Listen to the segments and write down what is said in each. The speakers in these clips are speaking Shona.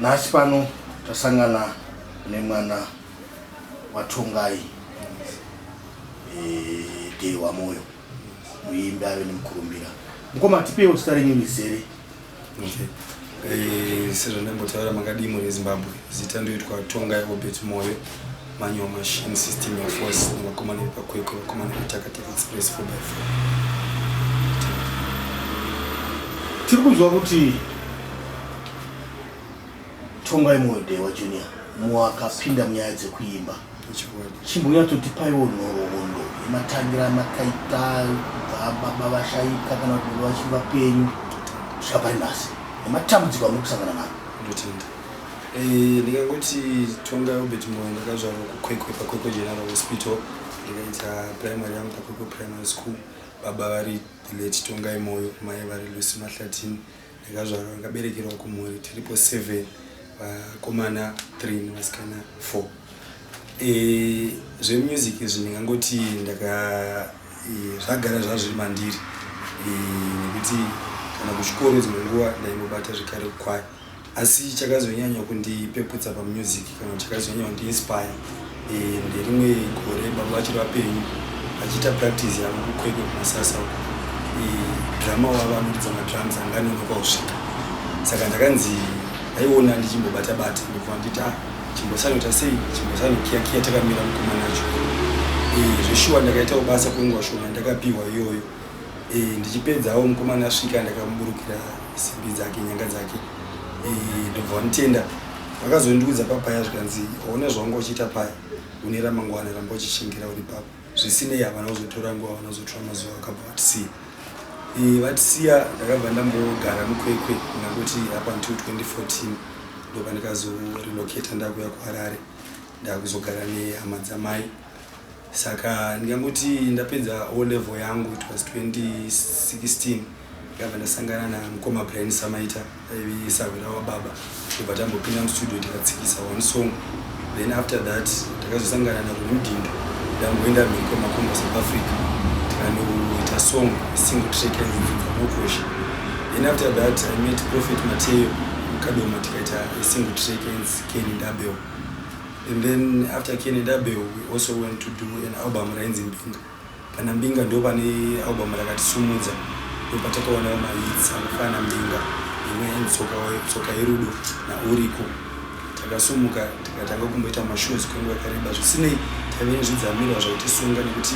Nhasi pano tasangana nemwana waTongai Dehwa Moyo, muimbi ave nemukurumbira. Mukoma, tipeiwo zita renyu rizere. Okay. Sezvandambotaura, makadii muri Zimbabwe? Zita ndoitwa Tongai Obert Moyo, manual machine system yaforce nevakomana vepaKwekwe, vakomana veTakataka Express 4x4. Tiri kunzwa kuti Tongai Moyo Dehwa Junior muakapinda munyaya dzekuimba. Chokwadi. Chimbonyatsotipaiwo nhoroondo yematangira amakaita kubva baba vashaika kana kuti baba vachiri vapenyu kusvika pari nhasi, nematambudziko amuri kusangana nawo. Ndotenda. Ndingangoti Tongai Obert Moyo, ndakazvarwa kuKwekwe, paKwekwe General Hospital. Ndikaita primary yangu paKwekwe Primary School. Baba vari the late Tongai Moyo, mai vari Lucy Mahlatini. Ndakazvarwa, ndakaberekerwa kumhuri tiripo 7, vakomana 3 nevasikana 4. Zvemusic izvi ndingangoti ndaka zvagara zvazviri mandiri, nekuti kana kuchikoro dzimwe nguva ndaimbobata zvekare kukwaya. Asi chakazonyanya kundipeputsa pamusic, kana kuti chakazonyanya kundiinspire, nderimwe gore baba vachiri vapenyu vachiita practice yavo kuKwekwe kuMasasa uko, drummer wavo anoridza madrums anga anonoka kusvika. Saka ndakanzi vaiona ndichimbobata bata, ndobva nditi, "Ah, chimbosanoita sei, chimbosanokiya kiya takamira mukomana acho." Zveshuwa ndakaitawo basa kwenguva shoma ndakapiwa iyoyo. Ndichipedzawo mukomana asvika, ndakamuburukira simbi dzake, nyanga dzake, ndobva vanitenda. Vakazondiudza papaya, zvikanzi, "Ona zvawanga uchiita paya, une ramangwana, ramba uchishingira uri papo." Zvisinei, havana kuzotora nguva, havana kuzotora mazuva, vakabva vatisiya. Vatisiya, ndakabva ndambogara muKwekwe, ndingangoti up until 2014, ndopandikazorelocata ndakuya kuHarare, ndakuzogara nehama dzamai. Saka ndingangoti ndapedza O level yangu, it was 2016, ndakabva ndasangana namukoma Brian Samaita, aive sahwira wababa. Ndobva tambopinda mustudio, tikatsikisa one song. Then after that takazosangana naRoni Mudindo, ndamboenda mhiri kwemakumbo, South Africa, tikanoita song, single track yainzi "Dzinza Rinokosha". Then after that I met Prophet Mateo Mukadoma, tikaita a single track yainzi "Ken and Abel". And then after Ken and Abel we also went to do an album rainzi "Mbinga". Pana "Mbinga" ndo pane album rakatisumudza, ndo patakaonawo mahits akafanana "Mbinga", imwe yainzi "Tsoka Yerudo" na"Uriko". Takasumuka, tikatanga kumboita mashows kwenguva yakareba. Zvisinei, taive nezvidzamirwa zvaitisunga, nekuti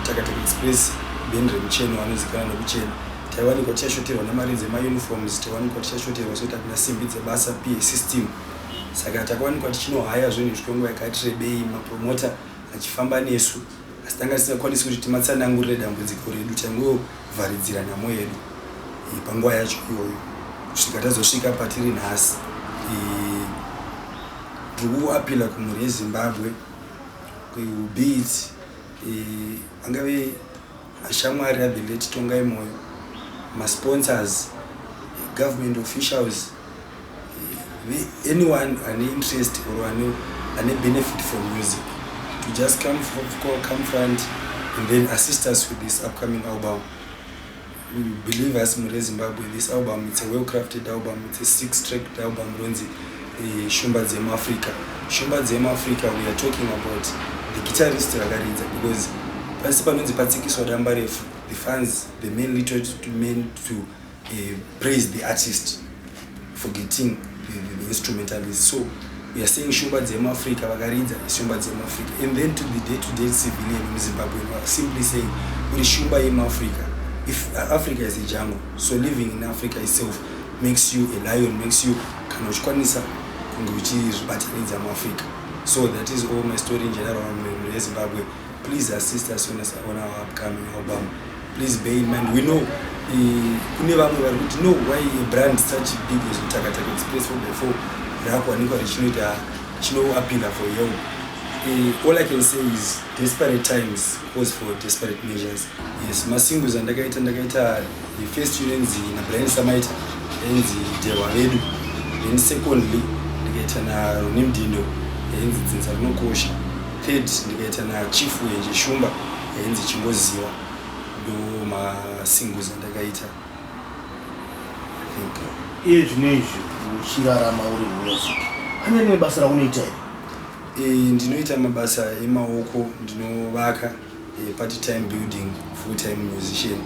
Takataka Express band remucheno anozikanwa nekuchena. Taiwanikwa tichashoterwa nemari dzemauniforms, taiwanikwa tichashoterwa sekuti hatina simbi dzebasa, PA system. Saka takawanikwa tichinohaya zvinhu izvi kwenguva yakati rebei, mapromota achifamba nesu, asi tanga tisingakwanisi kuti timatsanangurire dambudziko redu. Tangovharidzira nhamo yedu panguva yacho iyoyo kusvika tazosvika patiri nhasi. Tiri kuappeala kumhuri yeZimbabwe, be it angave mashamwari athe late Tongai Moyo, masponsors, government officials, anyone ane interest or ane benefit from music, to just come front and then assist us with this upcoming album. Believe us, mhuri yeZimbabwe, this album, it's a well crafted album. It's a six track album ronzi "Shumba dzemuAfrica". "Shumba dzemuAfrica", we are talking about the guitarist vakaridza, because pasi panonzi patsikiswa damba refu, the fans, the main little to main to praise the artist, forgetting the instrumentalist. So we are saying "Shumba dzemuAfrica", vakaridza "Shumba dzemuAfrica". And then to the day to day civilian muZimbabwe, we are simply saying uri shumba yemuAfrica. If Africa is a jungle, so living in Africa itself makes you a lion, makes you kana uchikwanisa kunge uchizvibatanidza muAfrica. So that is all my story in general. Mhuri yeZimbabwe, please assist us on our upcoming album. Please bear in mind, we know kune vamwe vari kuti, "No, why a brand such big as Takataka Express 4x4 rakuwanikwa richinoita chinoappeala for help?" All I can say is desperate times calls for desperate measures. Yes, masingles andakaita, ndakaita the first inonzi naBrian Samaita, yainzi "Dehwa Vedu". Then secondly ndikaita naRoni Mudindo, yainzi "Dzinza Rinokosha". Third ndikaita naChief Wenje Shumba, yainzi "Chingoziva". Ndo masingles andakaita, I think. Iye zvino izvi Uchirarama uri music, pane rimwe basa raunoita here? Ndinoita mabasa emaoko, ndinovaka, part time building, full time musician.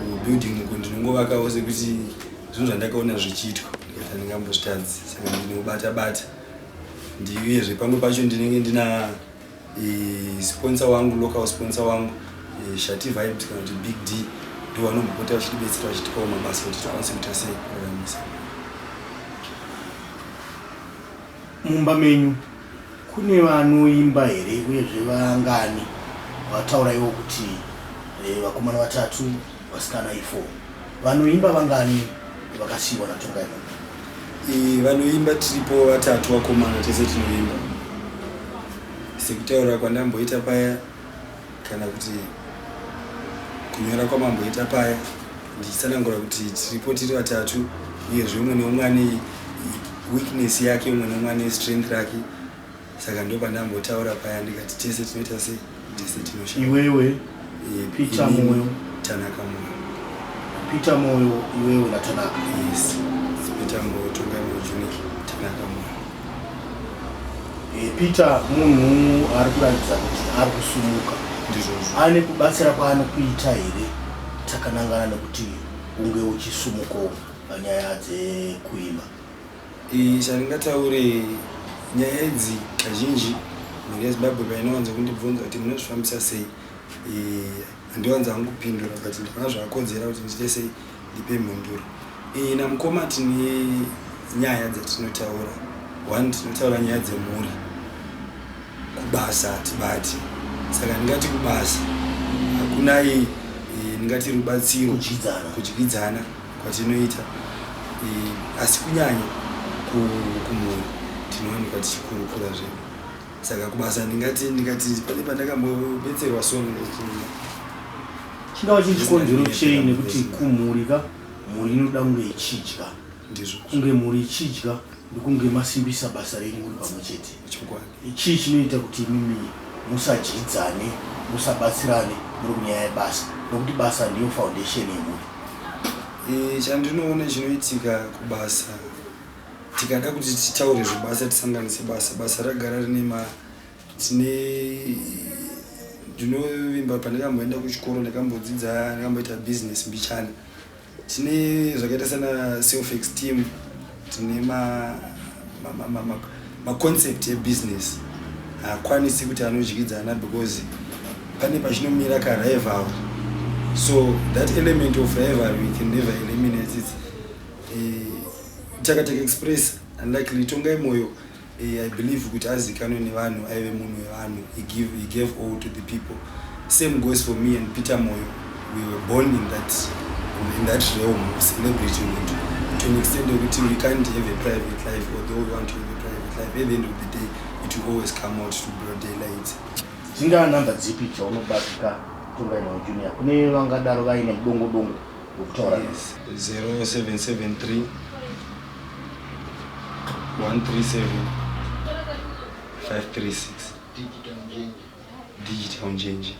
Kubuilding uko ndinongovakawo sekuti zvinhu zvandakaona zvichiitwa, ndikati handingambozvitadzi, saka ndinobata bata. Uyezve pamwe pacho ndinenge ndina sponsor wangu, local sponsor wangu, Shati Vibes kana kuti Big D, ndo vanombopota vachitibetsera, vachitipawo mabasa kuti tikwanise kuita sei, kuraramisa. Mumba menyu kune vanoimba here, uyezve vangani? Vataura iwo kuti vakomana vatatu, vasikana i4. Vanoimba vangani vakasiyiwa naTongai? Vanoimba tiripo vatatu, vakomana tese tinoimba. Sekutaura kwandamboita paya, kana kuti kunyora kwamamboita paya, ndichitsanangura kuti tiripo tiri vatatu, uyezve umwe neumwe ane weakness yake, umwe neumwe ane strength rake. Saka ndo pandambotaura paya ndikati tese tinoita sei, tese tinoshanda. Iwewe, Peter Inini, Moyo. Tanaka Moyo. Peter Moyo, iwewe naTanaka. Yes, it's Peter Moyo, Tongai Moyo Junior, Tanaka Moyo. Peter munhu ari kuratidza kuti ari kusumuka. Ndizvozvo. Ane kubatsira kwaanokuita here takanangana nekuti unge uchisumukawo panyaya dzekuimba? Chandingataure, nyaya idzi kazhinji mhuri yeZimbabwe painowanza kundibvunza kuti munozvifambisa sei, handiwanza hangu kupindura, but ndikaona zvakakodzera kuti ndiite sei, ndipe mhinduro. Namukoma tine nyaya dzatinotaura. One, tinotaura nyaya dzemhuri. Kubasa hatibati, saka ndingati kubasa hakunai ndingati rubatsiro. Kudyidzana. Kudyidzana kwatinoita, asi kunyanya kumhuri tinowanikwa tichikurukura zvedu. Saka kubasa ndingati pane pandakambobetserwa, so ndingati Chingava chiri chikonzero chei? Nekuti kumhuri ka, mhuri inoda kunge ichidya. Ndizvo. Kunge mhuri ichidya ndikunge masimbisa basa renyu muri pamwe chete. Chokwadi. Chii chinoita kuti imimi musadyidzane, musabatsirane muri kunyaya yebasa, nokuti basa ndiyo foundation yemhuri? Chandinoona chinoitika kubasa, tikada kuti titaure zvebasa, tisanganise basa, basa ragara rine ma tine, ndinovimba pandakamboenda kuchikoro, ndakambodzidza, ndakamboita business mbichana. Tine zvakaita sana self esteem, tine maconcept ebusiness haakwanisi kuti anodyidzana, because pane pachinomira karival. So that element of rivalry, we can never eliminate it. Takataka Express, unlikely Tongai Moyo, I believe kuti azikanwe nevanhu, aive munhu wevanhu. He gave all to the people. Same goes for me and Peter Moyo. We were born in that realm of celebrityhood to an extent yekuti we can't have a private life. Although we want to have a private life, at the end of the day it will always come out to broad daylight. Dzingava namba dzipi dzaunobatika, Tongai Moyo Junior, kune vangadaro vaine mudongo dongo wekutaura? Yes, 0773 137 536. Digital Njenje.